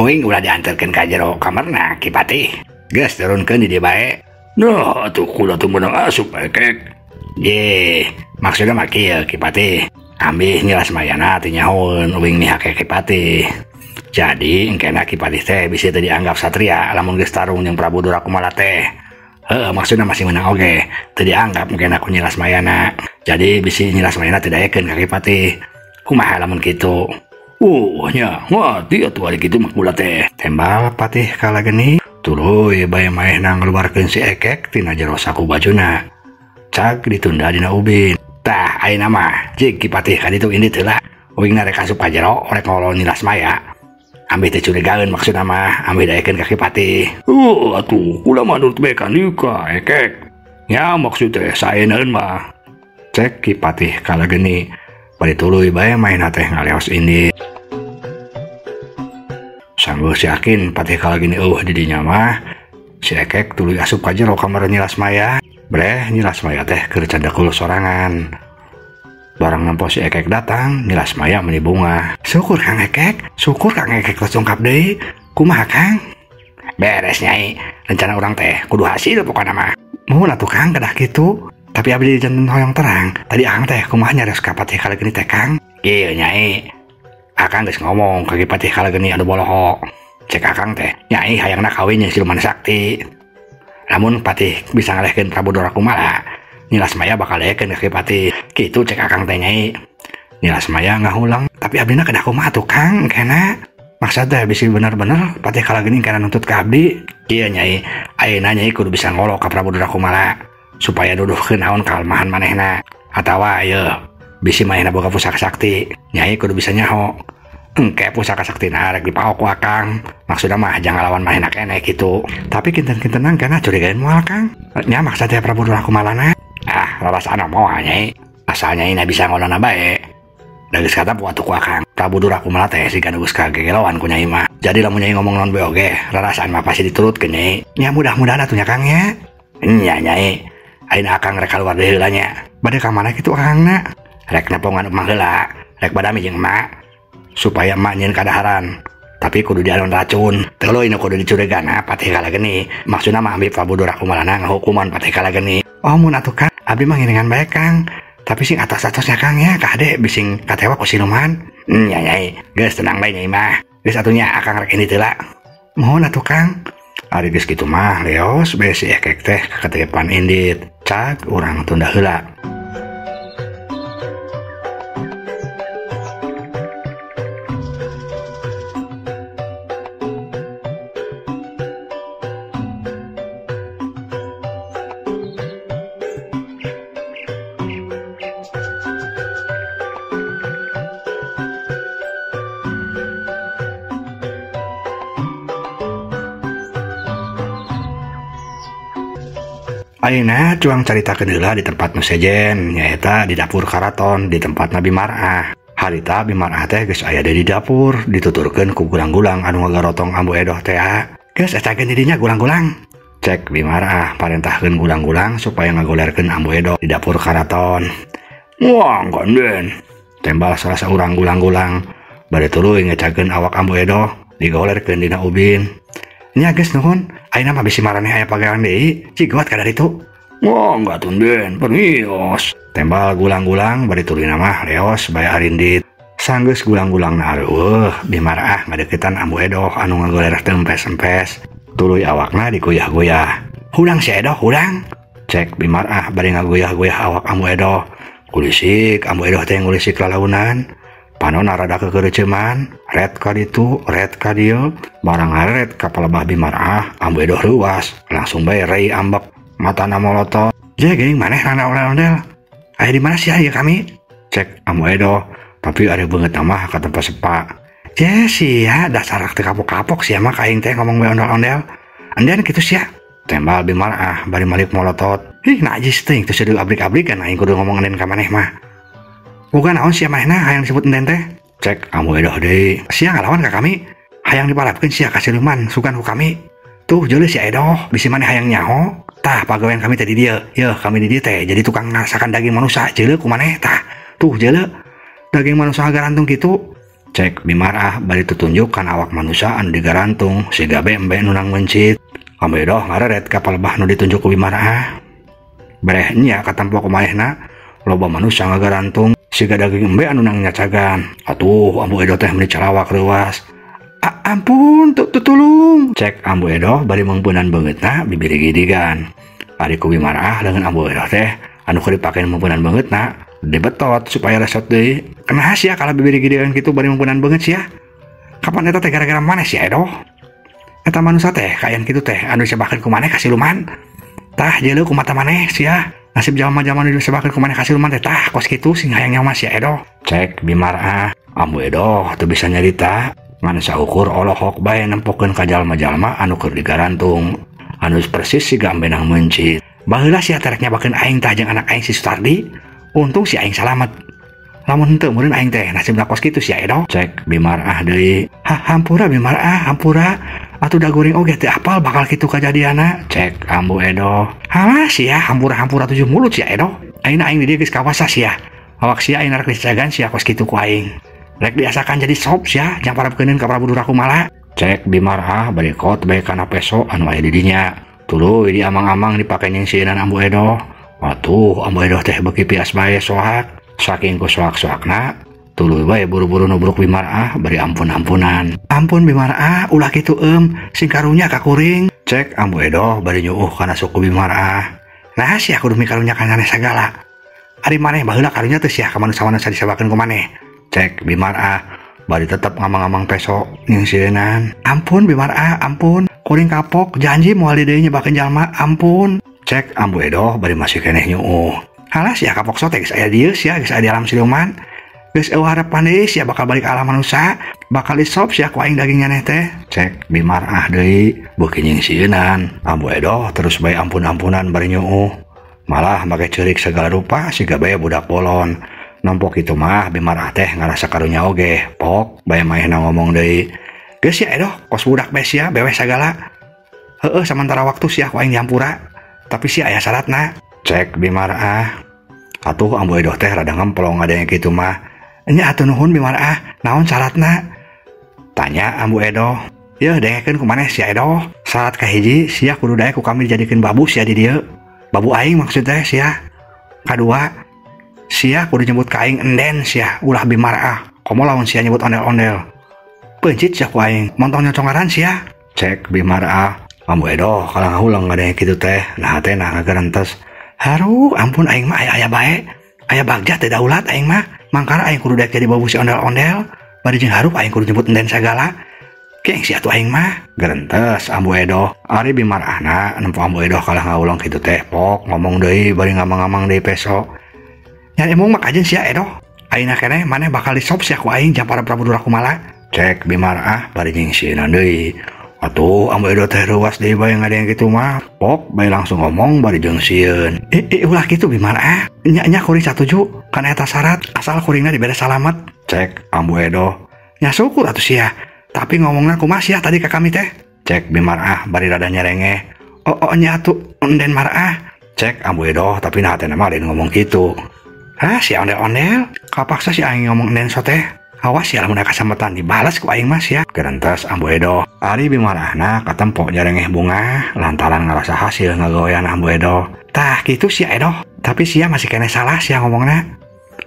Uing ulah dianterkeun ka jero kamarna Ki Patih. Geus turunkeun di dieu bae. Nah, atuh kula teu meunang asup Ekek. Ye, maksudna mah kieu Ki Patih. Ambih Nyi Lasmayana teu nyahoeun uing mihake Ki Patih. Jadi engkena Ki Patih teh bisi teu dianggap satria lamun geus tarung jeung Prabu Durakumala teh. Heuh, maksudna masih menang oge, teu dianggap engkena ku Nyi Lasmayana. Jadi bisi Nyi Lasmayana teu daekeun ka Ki Patih. Kumaha lamun kitu? Oh nya, ngarti atuh ari kitu mah kula teh. Tembal Patih Kalageni, tuluy bae maehna ngaluarkeun si Ekek tina jero saku bajuna. Cag ditunda dina ubin. Tah ayeuna mah jig Ki Patih ka ditu indit heula. Uingna rek asup ka jero rek ngolo Nyi Lasmaya. Ambih teh curigaeun maksudna mah, ambih daekeun ka Ki Patih. Oh atuh kula mah nurut bae ka nika Ekek. Nya maksud teh saenaeun mah. Cek Ki Patih Kalageni, bari tuluy bae maehna teh ngaleos indit. Sanggeus yakin Patih Kalageni eueuh di dinya mah, si Ekek tuluy asup ka jero kamar Nyi Lasmaya. Breh Nyi Lasmaya teh keur candekul sorangan. Barang nempo si Ekek datang, Nyi Lasmaya meuni bungah. Syukur Kang Ekek, syukur Kang Ekek tos ungkap deui. Kumaha Kang? Beres Nyai, rencana urang teh kudu hasil pokona mah. Muhun atuh Kang kedah kitu. Tapi abdi janten hoyong terang. Tadi Akang teh kumaha nyarios ka Patih Kalageni teh Kang? Kieu Nyai. Akang geus ngomong ka Ki Patih Kalageni anu boloho. Cek Akang teh, Nyai hayangna kawin jeung siluman sakti. Lamun Patih bisa ngalehkeun Prabu Durakumala, Nyi Lasmaya bakal daekeun ka Ki Patih. Kitu cek Akang teh Nyai. Nyi Lasmaya ngahulang, tapi abdina kedah kumaha tuh Kang kena? Maksud teh bisi bener-bener Patih Kalageni kana nuntut ka abdi. Kieu Nyai, ayeuna Nyai kudu bisa ngolok ka Prabu Durakumala supaya duduhkeun naon kalemahan manehna. Atawa ieu bisi manehna boga pusaka sakti, Nyai kudu bisa nyaho. Engke pusaka saktina rek dipaok ku Akang. Maksudna mah jangan lawan manehna keneh kitu. Tapi kinten-kintenan kana curigaeun moal Kang. Nya maksud teh Prabu Durakumalana. Ah, rarasana moal Nyai. Asal Nyai na bisa ngolona bae. Da geus kata atuh ku Akang. Prabu Durakumala teh siga nu geus kagegeloan ku Nyai mah. Jadi lamun Nyai ngomong naon bae oge, rarasaan mah pasti diturutkeun Nyai. Nya mudah-mudahan atuh nya Kang nya. Nya Nyai. Ayeuna Akang rek kaluar deui heula nya. Bade ka mana kitu Akangna? Rek nepongan emak heula, rek badami jeung emak supaya emak nyieun kadaharan. Tapi kudu dialon racun. Tuluy nu kudu dicurigana Patih Kalageni. Maksudna mah ambil Prabu Durakumalana ngahukuman Patih Kalageni. Oh mun atuh Kang, abdi mah ngiringan bae Kang. Tapi sing atos-atosnya Kang ya, kade bising katewa ku siluman. Nya Nyai, geus tenang bae Nyai mah. Geus atuh nya Akang rek indit heula. Mohon atuh Kang. Ari geus kitu mah leos bae si Ekek teh katepan indit. Cag urang tunda heula. Ayeuna cuang caritakeun heula di tempat nu sejen, nyaeta di dapur karaton di tempat Nabi Mar'ah. Harita Bi Mar'ah teh geus aya di dapur, dituturkeun ku gulang-gulang anu ngagarotong Ambu Edoh teh. Geus ecakeun di dinya gulang-gulang. Cek Bi Mar'ah parentahkeun gulang-gulang supaya ngagolerkeun Ambu Edoh di dapur karaton. Wah, ganden. Tembal salah saurang gulang-gulang, bade tuluy ngecakeun awak Ambu Edoh, digolerkeun dina ubin. Nya geus nuhun, ayeuna mah bisi maraneh aya pagawean deui, ciguat ka ditu. Wah, enggak tunden, permios. Tembal gulang-gulang bari tuluyna mah leos bae arindit. Sanggeus gulang-gulangna areueuh, Bi Mar'ah ngadeukeutan Ambu Edoh anu ngagoler teu empes-empes. Tuluy awakna digoyah-goyah. Hudang si Edoh, hudang. Cek Bi Mar'ah bari ngagoyah-goyah awak Ambu Edoh. Kulisik, Ambu Edoh teh ngulisik lalaunan. Panona rada kekereceman, red ka ditu, red ka dieu, barang ngaret ka palebah Bi Mar'ah, Ambu Edoh reuas, langsung bae rei ambek, matana molotot. Je geuning maneh rada ondel-ondel. Aya di mana sih aya kami? Cek Ambu Edoh, tapi ari beungeut mah ka tempat sepa. Je sia dasar teu kapok-kapok sia mah ka aing teh ngomong bae ondel-ondel. Andean kitu sia. Tembal Bi Mar'ah bari malik molotot. Ih najis teuing teu seudeuh abrik-abrikan aing kudu ngomong enden ka maneh mah. Boga naon sia manehna hayang disebut enden teh? Cek Ambu Edoh deui. Sia ngalawan ka kami, hayang diparapkeun sia ka siluman sugan ku kami. Tuh jeuleuh si Edoh, bisi maneh hayang nyaho. Tah pagawean kami teh di dieu. Yeuh kami di dieu teh jadi tukang ngarasakan daging manusia jeuleuh ku maneh tah. Tuh jeuleuh daging manusia garantung kitu. Cek Bimarah bari tutunjuk kana awak manusia anu digarantung siga embe nunang mencit. Ambu Edoh ngareret ka palebah nu ditunjuk ku Bimarah. Bereh nya katempo ku manehna loba manusia ngagarantung siga daging embe anu nang nyacagan. Atuh Ambu Edoh teh meuni calawak reuas. Ampun, tulung. Cek Ambu Edoh bari meungpeunan beungeutna bibiri gidigan. Ari ku Bimarah leungeun Ambu Edoh teh anu keur dipake meungpeunan beungeutna dibetot supaya resot deui. Kunaha sia kalah bibiri gidigan kitu bari meungpeunan beungeut sia? Kapan eta teh gara-gara maneh sia Edoh? Eta manusia teh kaayaan kitu teh anu disebakeun ku maneh ka siluman. Tah jeuleuh ku mata maneh sia. Nasib jalma-jalma nu disebakeun ku maneh ka siluman teh tah kos kitu sing hayang nyawa sia Edoh. Cek Bimarah. Ambu Edoh teu bisa nyarita. Ngan saukur olohok bae nempokeun ka jalma-jalma anu keur digarantung. Anu persis siga embe nang meuncit. Baheula sia teh rek nyabakeun aing tah jeung anak aing si Sutardi. Untung si aing salamet. Lamun henteu meureun aing teh nasibna kos kitu sia Edoh. Cek Bimarah deui. Hah, hampura Bimarah, hampura. Atuh da goreng oge teu apal bakal kitu kajadianna. Cek Ambu Edoh. Halah sia, hampura-hampura tujuh mulut sia Edoh. Ayeuna aing di dieu geus kawasa sia. Awak sia ayeuna rek dicagan sia kos kitu ku aing. Rek diasakan jadi sop sia, jang parabkeuneun ka Prabu Durakumala. Cek Bimarah bari kot bae kana peso anu aya di dinya. Tuluy diamang-amang dipake nyingsieunan Ambu Edoh. Atuh Ambu Edoh teh beuki pias bae soak. Saking ku soak-soakna tuluy bae buru-buru nubruk Bimarah bari ampun-ampunan. Ampun Bimarah, ulah kitu sing karunya ka kuring. Cek Ambu Edoh bari nyuuh kana suku Bimarah. Nah sia kudu mikarunya ka maneh sagala. Ari maneh baheula karunya teh sia ka manusa-manusa disabakeun ku maneh. Cek Bimarah bari tetep ngamang-amang peso nyingsieunan. Ampun Bimarah, ampun. Kuring kapok janji moal di deui nyebakeun jalma, ampun. Cek Ambu Edoh bari masih keneh nyuuh. Halah sia kapok sote geus aya dieu sia geus aya di alam siluman. Geus eueuh harapan deui sia bakal balik alam manusia, bakal disop sia ku aing daging nyaneh teh. Cek Bimarah deui beuki nyingsieunan. Ambu Edoh terus bae ampun-ampunan bari nyuuh. Malah make ceurik segala rupa siga bae budak bolon. Nompok kitu mah Bimarah teh ngarasa karunya oge. Pok bae manehna ngomong deui. Geus sia Edoh kos budak bae sia beweh sagala. Heueuh samantara waktu sia ku aing dihampura. Tapi sia aya syaratna. Cek Bimarah. Atuh Ambu Edoh teh rada ngemplong ngadenge kitu mah. Nya atuh nuhun Bimarah, naon syaratna? Tanya Ambu Edoh. Yeuh dengekeun ku maneh sia Edoh. Syarat kahiji sia kudu daek ku kami dijadikeun babu sia di dieu. Babu aing maksud teh sia. Kadua sia kudu nyebut ka aing enden sia, ulah Bimarah. Komo lamun sia nyebut ondel-ondel. Peuncit sia ku aing, montong nyocongaran sia. Cek Bimarah. Ambu Edoh kalah ngahulang ngadenge kitu teh. Nah teh nah ngagerentes. Haruh, ampun aing mah aya-aya bae. Aya bagja teh daulat aing mah. Mangkara aing kudu daek jadi babu si ondel-ondel. Bari jeung harup aing kudu nyebut enden sagala. Gengsi atuh aing mah. Gerentes Ambu Edoh. Ari Bimarahna nempo Ambu Edoh kalah ngawulong kitu teh. Pok ngomong deui bari ngamang-ngamang deui peso. Nyan emung mah kajen sia Edoh. Ayeuna keneh maneh bakal disop sia ku aing jampara Prabu Durakumala. Cek Bimarah bari nyingsieunan deui. Atuh Ambu Edoh teh reuas deui bae ngadeng kitu mah. Pok bae langsung ngomong bari jeung sieun. Ulah kitu Bimarah. Nya kuring satuju kana eta syarat asal kuringna dibere salamet. Cek Ambu Edoh. Nya syukur atuh sia. Tapi ngomongna kumaha sia tadi ka kami teh? Cek Bimarah bari rada nyerengeh. Oh nya atuh enden marah. Cek Ambu Edoh tapi nah hatena mah lain ngomong kitu. Hah sia ondel-ondel, kapaksa si aing ngomong enden so teh. Awas ya lamun kasametan dibalas ku aing mah sia. Gerentes Ambu Edoh. Ari Bimarahna katempo nyerengeh bunga lantaran ngarasa hasil ngagawean Ambu Edoh. Tah kitu sia Edoh. Tapi sia masih keneh salah sia ngomongna.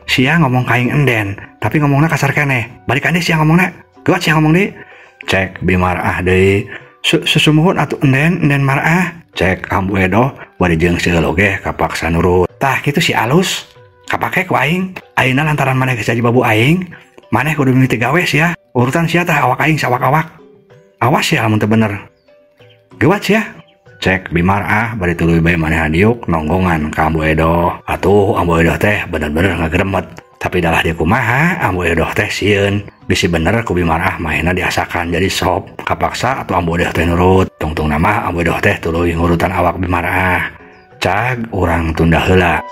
Sia ngomong ka aing enden, tapi ngomongna kasar keneh. Balikan deui sia ngomongna. Geuat sia ngomong deui. Cek Bimarah deui. Susumuhun atuh enden, enden marah. Cek Ambu Edoh bari jeung seueul oge kapaksa nurut. Tah kitu si alus. Kapake ku aing. Ayeuna lantaran maneh geus jadi babu aing, maneh kudu mimiti gawe sia. Urutan sia tah awak aing sawak-awak. Awas sia lamun teu bener. Geuat sia. Cek Bimarah bari tuluy bae manehna diuk nonggongan ka Ambu Edoh. Atuh Ambu Edoh teh bener-bener ngageremet. Tapi dalah dia kumaha Ambu Edoh teh sieun. Bisi bener ku Bimarah manehna diasakan jadi sop. Kapaksa atuh Ambu Edoh teh nurut. Tungtung nama Ambu Edoh teh tuluy ngurutan awak Bimarah. Cag urang tunda heula.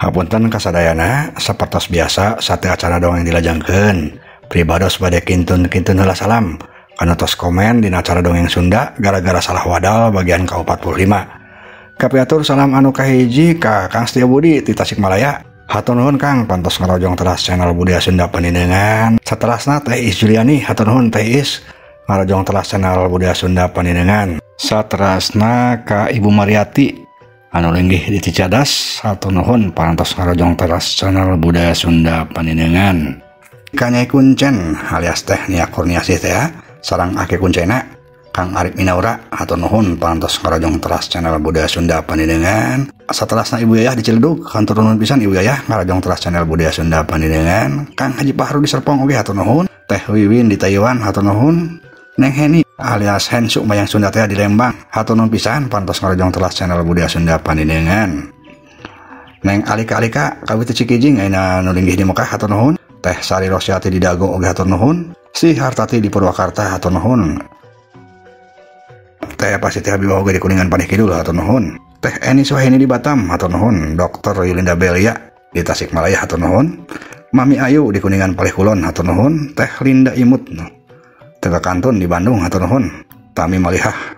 Hapunten kasadayana, sapertos biasa sate acara dongeng dilajengkeun. Pribados bade kintun-kintun heula salam kana tos komen dina acara dongeng Sunda gara-gara salah wadal bagian ka-45. Kapiatur salam anu kahiji ka Kang Setia Budi di Tasikmalaya. Hatur nuhun Kang pantos ngarojong teras channel Budaya Sunda Paninengan. Saterasna Teh Is Juliani, hatur nuhun Teh Is ngarojong teras channel Budaya Sunda Paninengan. Saterasna ka Ibu Mariati anu linggih di Cicadas, hatur nuhun parantos ngarojong teras channel Budaya Sunda Paninengan. Ka Nyai Kuncen alias Teh Nia Kurniasih teh sarang Aki Kuncena, Kang Arif Minaura, hatur nuhun parantos ngarojong teras channel Budaya Sunda Paninengan. Saterasna Ibu Yayah di Ciledug, hatur nuhun pisan Ibu Yayah ngarojong teras channel Budaya Sunda Paninengan. Kang Haji Bahru di Serpong oge hatur nuhun. Teh Wiwin di Taiwan hatur nuhun. Neng Heni alias Hensu Mayang Sunda teh di Lembang, hatur nuhun pisan parantos ngarojong teras channel Budaya Sunda Paninengan. Neng Alika-alika kawit Cikijing ayeuna nu linggih di Mekah hatur nuhun. Teh Sari Rosyati di Dago oge hatur nuhun. Si Hartati di Purwakarta hatur nuhun. Teh Pasiti Habibah oge di Kuningan Paneh Kidul hatur nuhun. Teh Eni Suhaini di Batam hatur nuhun. Dr. Yulinda Belia di Tasikmalaya hatur nuhun. Mami Ayu di Kuningan Palih Kulon hatur nuhun. Teh Linda Imut Tega Kantun di Bandung hatur nuhun. Tami Malihah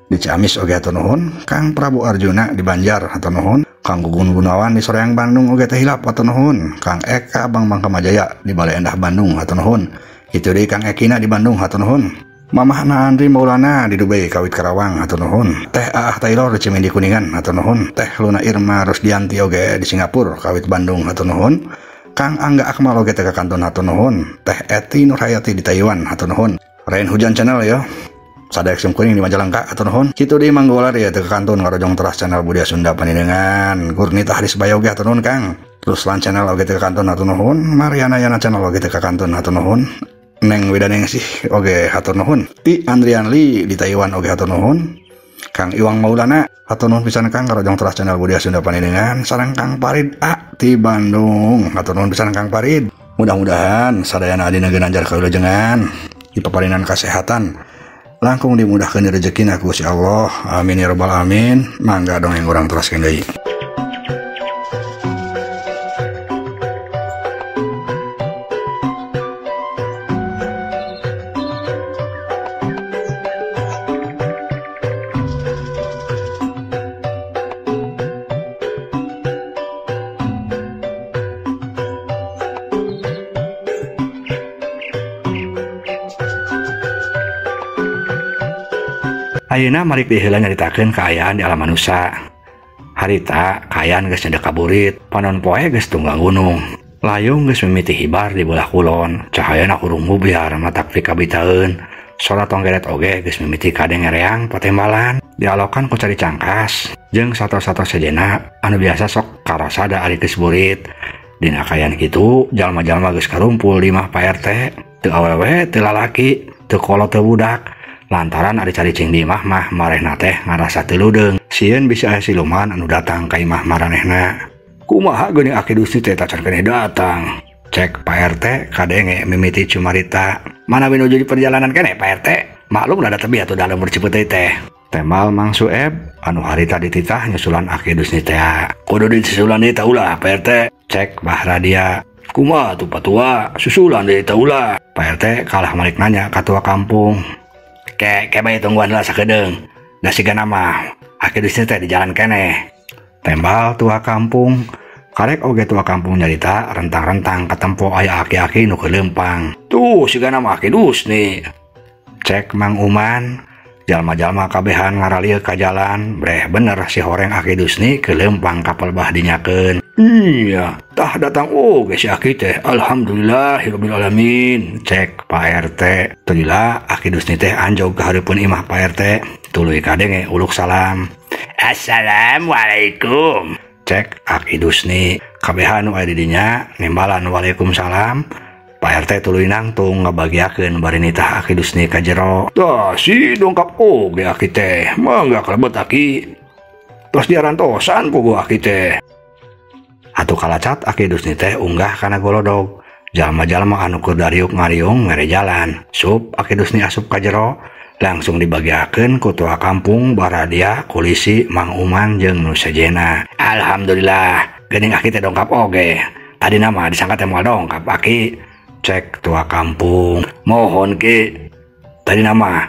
di Ciamis oge hatur nuhun. Kang Prabu Arjuna di Banjar hatur nuhun. Kang Gugun Gunawan di Soreang Bandung oge teh hilap hatur nuhun. Kang Eka Bang Bang Kamajaya di Balai Endah Bandung hatur nuhun. Itu deui Kang Ekina di Bandung hatur nuhun. Mamah Andri Maulana di Dubai kawit Karawang hatur nuhun. Teh Aah Taylor di Cimindi Kuningan hatur nuhun. Teh Luna Irma Rusdianti oge di Singapura kawit Bandung hatur nuhun. Kang Angga Akmal oge teh kantun hatur nuhun. Teh Eti Nurhayati di Taiwan hatur nuhun. Rain Hujan Channel yo Sadaya Sim Kuning di Majalengka hatur nuhun. Kitu deui Mang Golar ya teh kantun ngarojong teras channel Budaya Sunda Paninengan. Gurnita Haris Bayoga hatur nuhun Kang. Ruslan Channel oge teh kantun hatur nuhun. Mariana Yana Channel oge teh kantun hatur nuhun. Neng Widaningsih oge hatur nuhun. Ti Andrian Lee di Taiwan oge hatur nuhun. Kang Iwang Maulana hatur nuhun pisan Kang ngarojong teras channel Budaya Sunda Paninengan. Sareng Kang Parid A di Bandung hatur nuhun pisan Kang Parid. Mudah-mudahan sadayana adina ginanjar kawilujengan dipaparinan kasehatan langkung dimudahkeun rezekina ku Gusti Allah. Amin ya rabbal alamin. Mangga dongeng urang teraskeun deui. Ayeuna marik diheula nyaritakeun kaayaan di alam manusa. Harita kaayaan geus nyedek kaburit, panon poe geus tunggang gunung. Layung geus mimiti hibar di belah kulon, cahayana hurung mubyar matak pikabitaeun. Sora tonggeret oge geus mimiti kadengereang patembalan, dialokan ku cari cangkas jeung sato-sato sejena anu biasa sok karasada ari geus burit. Dina kaayaan kitu, jalma-jalma geus karumpul di imah Pak RT, teu awewe, teu lalaki, teu kolot teu budak. Lantaran ari caricing di imah mah marehna teh ngarasa teu ludeung. Sieun bisa aya siluman anu datang ka imah maranehna. Kumaha geuning Aki Dusni teh tacan keneh datang. Cek Pak RT kadenge mimiti cumarita. Mana menuju di perjalanan keneh Pak RT? Maklum da tebi atuh da lembur Cipeuteuy teh. Temal Mang Sueb anu harita dititah nyusulan Aki Dusni teh. Kudu disusulan deui tah ulah Pak RT. Cek Bah Radia. Kumaha tuh patua susulan deui tah ulah. Pak RT kalah malik nanya ka tua kampung. Ke bae tungguan lah sakedeung. Da sigana mah Aki Dusni teh di jalan keneh. Tembal tua kampung. Karek oge tua kampung nyarita rentang-rentang katempo aya aki-aki nu lempang. Tuh sigana mah Aki Dusni. Cek Mang Uman, jalma-jalma kabehan ngaralir ka jalan, breh bener si horeng Aki Dusni kelempang kapal bah dinyakeun. Iya, tah datang oge si Aki teh. Alhamdulillahirabbil alamin. Cek Pak RT. Tulila Aki Dusni teh anjog ka hareupeun imah Pak RT. Tuluy kadenge uluk salam. Assalamualaikum. Cek Aki Dusni. Kabehan nu aya di dinya nembalan waalaikumsalam. Pak RT tuluy nangtung ngabagiakeun bari nitah Aki Dusni ka jero. Tah si dongkap oge Aki teh. Mangga kalebet Aki. Tos diarantosan puguh Aki teh. Atuh kalacat Aki Dusni teh unggah kana golodog. Jalma-jalma anu keur dariuk ngariung mere jalan. Sup Aki Dusni asup ka jero, langsung dibagiakeun ku tua kampung Baradia, Kulisi, Mang Uman jeung nu sejena. Alhamdulillah, geuning Aki teh dongkap oge. Tadina mah disangka teh moal dongkap Aki. Cek tua kampung. Mohon Ki. Tadi nama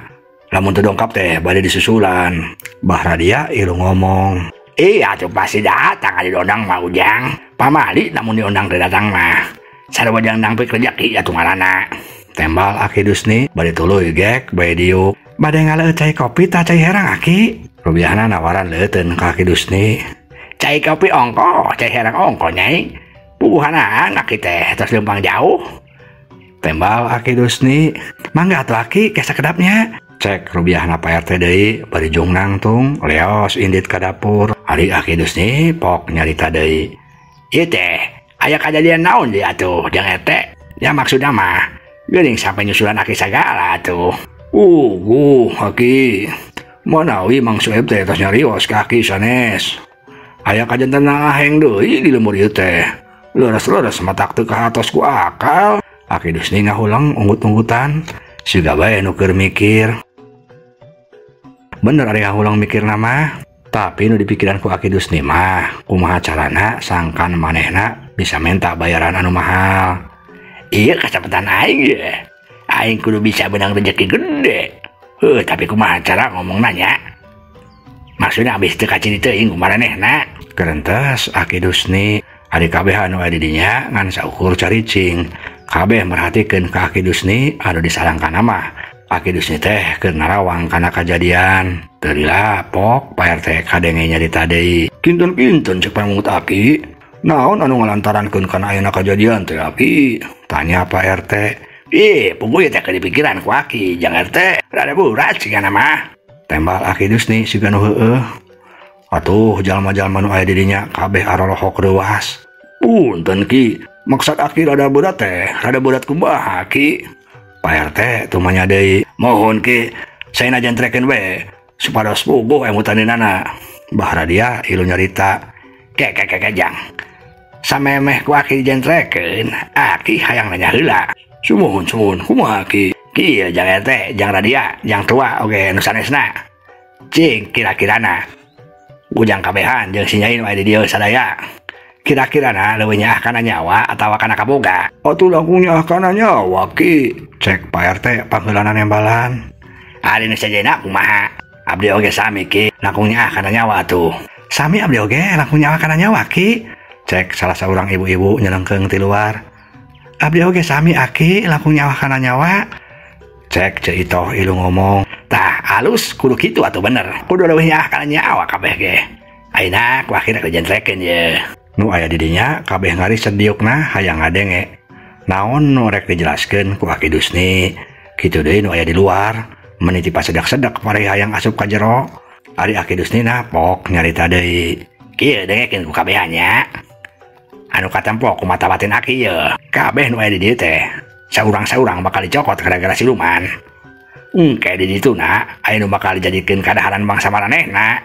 lamun teu dongkap teh bade disusulan. Bah Radia ilu ngomong. Iya tuh pasti datang ari diondang mah Ujang. Pamali lamun diondang teh datang mah. Sarua jeung nangpik rejeki atuh ngaranna. Tembal Aki Dusni bade tuluy gek bae diuk. Bade ngaleueut cai kopi tah cai herang Aki. Rubiahna nawaran leuteun ka Aki Dusni. Cai kopi ongko, cai herang ongko nyai. Puguhanaan Aki teh tos leumpang jauh. Tembal Aki Dusni. Mangga atuh Aki ke sakedapnya. Cek rubiahna Pak RT deui bari jung nangtung leos indit ka dapur. Ari Aki Dusni pok nyarita deui. Ieu teh aya kajadian naon deui atuh jeung RT? Ya maksudna mah geuning sampai nyusulan Aki sagala atuh. Aki. Manawi Mang Sueb teh tos nyarios ka Aki sanes. Aya kajanten aheng deui di lembur ieu teh. Leres-leres matak teu kahatos ku akal. Aki Dusni ngahulang unggut-unggutan. Siga bae nu keur mikir. Bener ari ngahulang mikirna mah. Tapi nu dipikiran ku Aki Dusni mah kumaha carana sangkan manehna bisa minta bayaran anu mahal. Iya kecepatan aing ye. Aing kudu bisa benang rezeki gede. Tapi kumaha cara ngomong nanya. Maksudnya abis teu kaciri teuing kumaha manehna. Kerentes Aki Dusni ari kabeh anu aya di dinya ngan saukur caricing. Kabeh merhatikeun ka Aki Dusni anu disalangkana mah. Aki Dusni teh keur narawang kana kajadian. Teu dilapok Pak RT kadenge nyarita deui. Kinten-kinten cek pangut Aki. Naon anu ngalantarankeun kana ayeuna kajadian teh Aki? Tanya Pak RT. Ih, puguh teh keur dipikiran ku Aki, jang RT. Rada burat sigana mah. Tembal Aki Dusni siga nu heueuh. Atuh jalma-jalma nu aya di dinya kabeh arolohok reuas. Punten Ki, maksud Aki rada berat teh, rada berat kumaha Ki? Pak RT tumanya deui. Mohon Ki, saya najentrekeun we supados puguh emutaninana. Bah Radia ilu nyarita. Ke ke ke jang. Samemeh ku Aki dijentrekeun, Aki hayang nanya heula. Sumuhun sumuhun kumaha Ki? Kieu jang RT, jang Radia, jang tua oge nu sanesna. Cing kira-kirana ujang kabehan jeung si Nyain wae di dieu sadaya. Kira-kirana leuwih nyaah kana nyawa atawa kana kaboga. Atuh langkung nyaah kana nyawa Ki. Cek Pak RT pangheulana nembalan. Ari nu sejenna kumaha? Abdi oge sami Ki, langkung nyaah kana nyawa atuh. Sami abdi oge langkung nyaah kana nyawa Ki. Cek salah seorang ibu-ibu nyelengkeung ti luar. Abdi oge sami Aki langkung nyawa kana nyawa. Cek Ceu Itoh ilu ngomong. Tah alus kudu kitu atuh bener. Kudu leuwih nyaah kana nyawa kabeh ge. Ayeuna ku Aki rek dijentrekeun ye. Nu aya di dinya kabeh ngariset diukna hayang ngadenge. Naon nu rek dijelaskeun ku Aki Dusni. Kitu deui nu aya di luar meniti pasedak-sedak mari hayang asup ka jero. Ari Aki Dusni na pok nyarita deui. Kieu dengekeun ku kabehannya. Anu katempo ku mata batin Aki ye. Kabeh nu aya di dieu teh saurang-saurang bakal dicokot gara-gara siluman. Engke di dituna aya nu bakal dijadikeun kadaharan bangsa maranehna.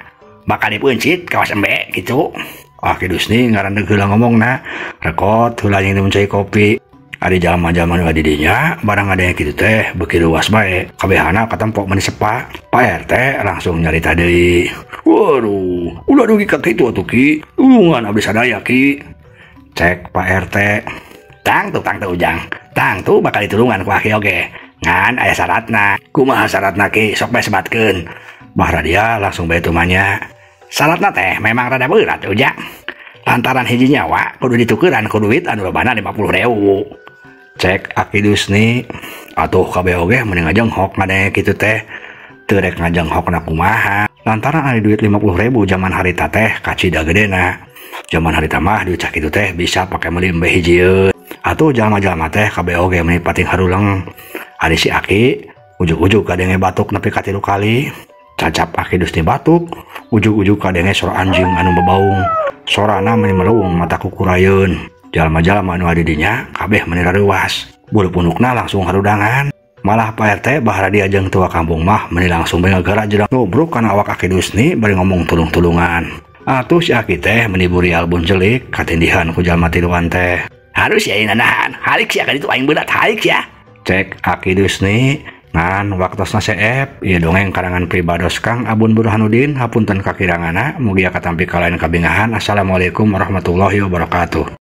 Bakal dipeuncit kawas embe kitu. Aki Dusni ngarandeg heula ngomongna, rekot heula nginum cai kopi. Ari jalma-jalma nu di dinya barang ngadenge kitu teh beuki luas bae. Kabehana katempo meuni sepa. Pak RT langsung nyarita deui. Waduh, ulah dugi ka kitu atuh Ki. Tulungan abdi sadaya Ki. Cek Pak RT. Tang tuh Ujang. Tang tuh bakal ditulungan ku Aki oge. Ngan aya syaratna. Kumaha syaratna Ki? Sok bae sebatkeun. Bah Radia langsung bae tumanya. Syaratna teh memang rada berat Ujang. Lantaran hiji nyawa kudu ditukeran ku duit anu lobana 50.000. Cek Aki Dusni. Atuh kabeh oge mending ngajenghok ngadenge kitu teh. Teu rek ngajenghokna kumaha. Lantaran ari duit 50.000 zaman harita teh kacida gedena. Zaman harita mah duit sakitu teh bisa pake meuli embe hijieun. Atuh jalma-jalma teh kabeh oge meuni pating haruleng. Ari si Aki ujug-ujug kadenge batuk nepi ka 3 kali. Cacap Aki Dusni batuk, ujug-ujug kadenge sora anjing anu bebaung. Sorana meuni melung mata kukurayeun. Jalma-jalma anu aya di dinya kabeh meuni rareuwas. Bulu punukna langsung harudangan. Malah Pak RT Bah Radia jeung tua kampung mah meuni langsung bae ngagara jeung ngobrol kana awak Aki Dusni bari ngomong tulung-tulungan. Atuh si Aki teh meuni burial buncelik katindihan ku jalma tiluan teh. Harus ya nahan, halik sia ka ditu aing berat halik sia. Cek Aki Dusni ngan waktosna seep ieu dongeng karangan pribados Kang Abun Burhanuddin hapunten kakirangana mugia katampi kalayan kabingahan. Assalamualaikum warahmatullahi wabarakatuh.